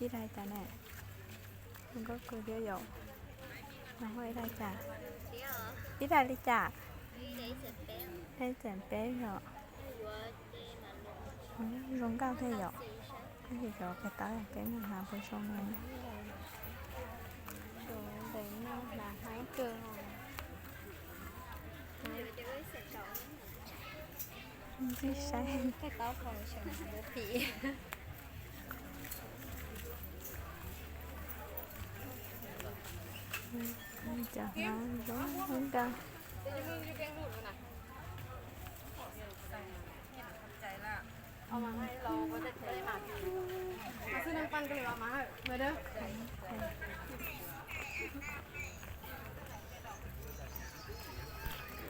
Ib daim cas ne? Zoo nkauj kawg thiab yom. Nws hu ib daim cas? Ib daim li cas? Ib daim peb yom. Zoo nkauj thiab yom. Tab sis cov pem tau peb mus hnav puas zoo no. Ntawm no hnav haib kawg. Ntxim saib. Cov hnav zoo nkauj.